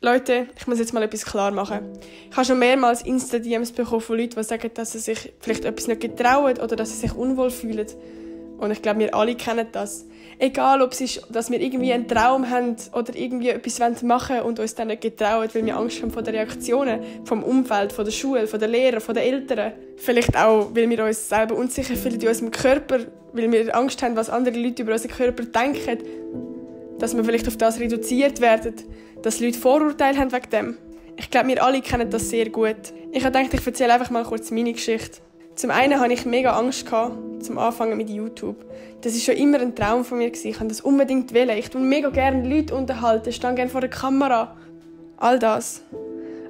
Leute, ich muss jetzt mal etwas klar machen. Ich habe schon mehrmals Insta-DMs bekommen von Leuten, die sagen, dass sie sich vielleicht etwas nicht getrauen oder dass sie sich unwohl fühlen. Und ich glaube, wir alle kennen das. Egal, ob es ist, dass wir irgendwie einen Traum haben oder irgendwie etwas machen wollen und uns dann nicht getrauen, weil wir Angst haben vor den Reaktionen vom Umfeld, von der Schule, von den Lehrern, von den Eltern. Vielleicht auch, weil wir uns selber unsicher fühlen in unserem Körper, weil wir Angst haben, was andere Leute über unseren Körper denken. Dass wir vielleicht auf das reduziert werden, dass Leute Vorurteile haben wegen dem. Ich glaube, wir alle kennen das sehr gut. Ich habe gedacht, ich erzähle einfach mal kurz meine Geschichte. Zum einen hatte ich mega Angst zum Anfangen mit YouTube. Das war schon immer ein Traum von mir. Ich wollte das unbedingt wollen. Ich tue mega gerne Leute unterhalten, stehe gerne vor der Kamera. All das.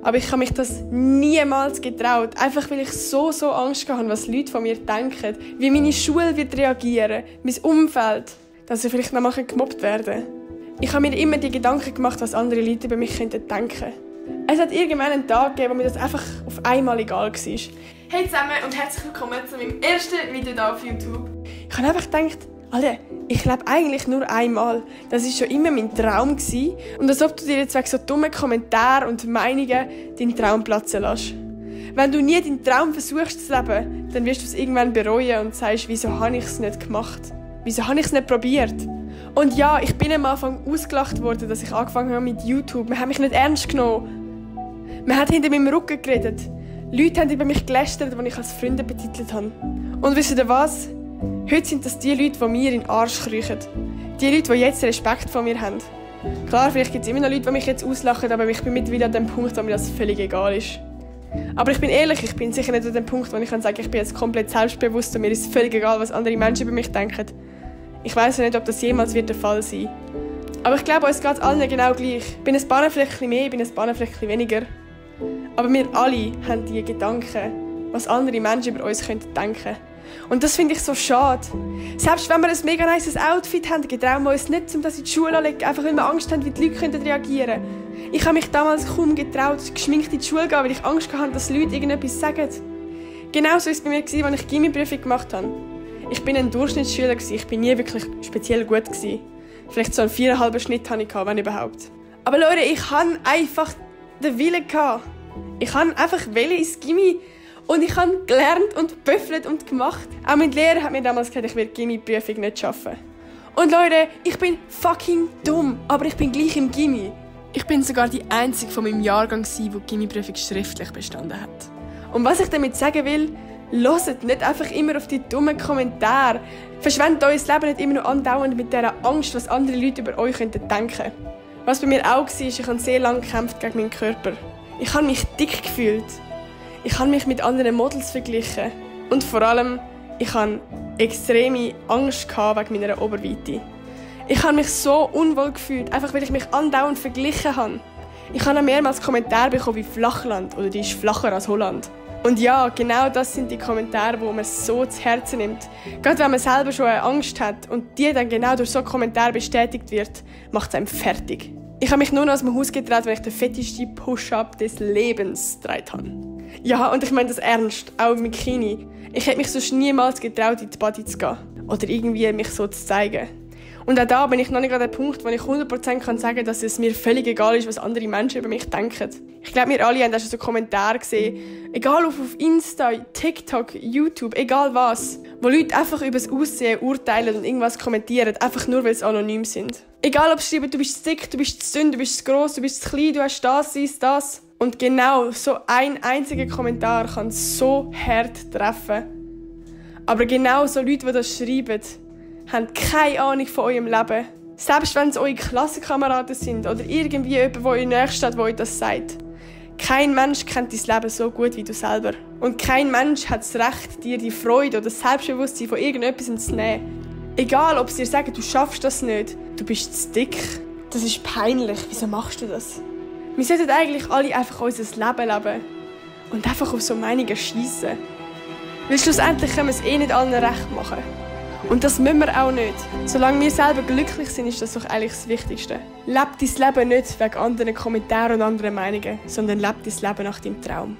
Aber ich habe mich das niemals getraut. Einfach weil ich so Angst hatte, was Leute von mir denken. Wie meine Schule wird reagieren, mein Umfeld. Dass ich vielleicht noch mal gemobbt werden. Ich habe mir immer die Gedanken gemacht, was andere Leute über mich denken könnten. Es hat irgendwann einen Tag gegeben, wo mir das einfach auf einmal egal war. Hey zusammen und herzlich willkommen zu meinem ersten Video hier auf YouTube. Ich habe einfach gedacht, Alter, ich lebe eigentlich nur einmal. Das war schon immer mein Traum. Und als ob du dir jetzt wegen so dummen Kommentaren und Meinungen deinen Traum platzen lässt. Wenn du nie deinen Traum versuchst zu leben, dann wirst du es irgendwann bereuen und sagst, wieso habe ich es nicht gemacht? Wieso habe ich es nicht probiert? Und ja, ich bin am Anfang ausgelacht worden, dass ich angefangen habe mit YouTube. Man hat mich nicht ernst genommen. Man hat hinter meinem Rücken geredet. Leute haben über mich gelästert, die ich als Freunde betitelt habe. Und wisst ihr was? Heute sind das die Leute, die mir in den Arsch kriechen. Die Leute, die jetzt Respekt vor mir haben. Klar, vielleicht gibt es immer noch Leute, die mich jetzt auslachen, aber ich bin mittlerweile an dem Punkt, wo mir das völlig egal ist. Aber ich bin ehrlich, ich bin sicher nicht an dem Punkt, wo ich sagen kann, ich bin jetzt komplett selbstbewusst und mir ist völlig egal, was andere Menschen über mich denken. Ich weiss ja nicht, ob das jemals der Fall sein wird. Aber ich glaube, uns geht es allen genau gleich. Ich bin ein paar vielleicht mehr, ich bin ein paar vielleicht weniger. Aber wir alle haben diese Gedanken, was andere Menschen über uns denken könnten. Und das finde ich so schade. Selbst wenn wir ein mega nice Outfit haben, getrauen wir uns nicht, um das in die Schule anzulegen, einfach weil wir Angst haben, wie die Leute reagieren könnten. Ich habe mich damals kaum getraut, geschminkt in die Schule zu gehen, weil ich Angst hatte, dass Leute irgendetwas sagen. Genauso war es bei mir, als ich Gymnasium gemacht habe. Ich war ein Durchschnittsschüler, ich war nie wirklich speziell gut. Vielleicht so einen 4,5 Schnitt hatte ich, wenn überhaupt. Aber Leute, ich hatte einfach den Willen. Ich wollte einfach ins Gymnasium. Und ich habe gelernt und gebüffelt und gemacht. Auch mein Lehrer hat mir damals gesagt, ich werde die Gymnasium-Prüfung nicht schaffen. Und Leute, ich bin fucking dumm, aber ich bin gleich im Gymnasium. Ich bin sogar die Einzige von meinem Jahrgang, die die Gymnasium-Prüfung schriftlich bestanden hat. Und was ich damit sagen will, hört nicht einfach immer auf die dummen Kommentare. Verschwendet euer Leben nicht immer nur andauernd mit dieser Angst, was andere Leute über euch denken könnten. Was bei mir auch war, ich habe sehr lange gekämpft gegen meinen Körper. Ich habe mich dick gefühlt. Ich habe mich mit anderen Models verglichen. Und vor allem, ich hatte extreme Angst wegen meiner Oberweite. Ich habe mich so unwohl gefühlt, einfach weil ich mich andauernd verglichen habe. Ich habe mehrmals Kommentare bekommen wie Flachland oder die ist flacher als Holland. Und ja, genau das sind die Kommentare, die man so zu Herzen nimmt. Gerade wenn man selber schon Angst hat und die dann genau durch so Kommentare bestätigt wird, macht es einem fertig. Ich habe mich nur noch aus dem Haus getraut, wenn ich den fettesten Push-Up des Lebens getragen habe. Ja, und ich meine das ernst, auch im Bikini. Ich hätte mich sonst niemals getraut, in die Body zu gehen. Oder irgendwie mich so zu zeigen. Und auch da bin ich noch nicht an dem Punkt, wo ich 100% sagen kann, dass es mir völlig egal ist, was andere Menschen über mich denken. Ich glaube, wir alle haben auch schon so Kommentare gesehen, egal ob auf Insta, TikTok, YouTube, egal was, wo Leute einfach über das Aussehen urteilen und irgendwas kommentieren, einfach nur, weil sie anonym sind. Egal ob sie schreiben, du bist zu dick, du bist zu dünn, du bist zu gross, du bist zu klein, du hast das. Und genau so ein einziger Kommentar kann so hart treffen. Aber genau so Leute, die das schreiben, haben keine Ahnung von eurem Leben. Selbst wenn es eure Klassenkameraden sind oder irgendwie jemand, der euch näher steht, der euch das sagt. Kein Mensch kennt dein Leben so gut wie du selber. Und kein Mensch hat das Recht, dir die Freude oder das Selbstbewusstsein von irgendetwas zu nehmen. Egal, ob sie dir sagen, du schaffst das nicht, du bist zu dick. Das ist peinlich. Wieso machst du das? Wir sollten eigentlich alle einfach unser Leben leben. Und einfach auf so Meinungen schiessen. Weil schlussendlich können wir es nicht allen recht machen. Und das müssen wir auch nicht. Solange wir selber glücklich sind, ist das doch eigentlich das Wichtigste. Leb dein Leben nicht wegen anderen Kommentaren und anderen Meinungen, sondern leb dein Leben nach deinem Traum.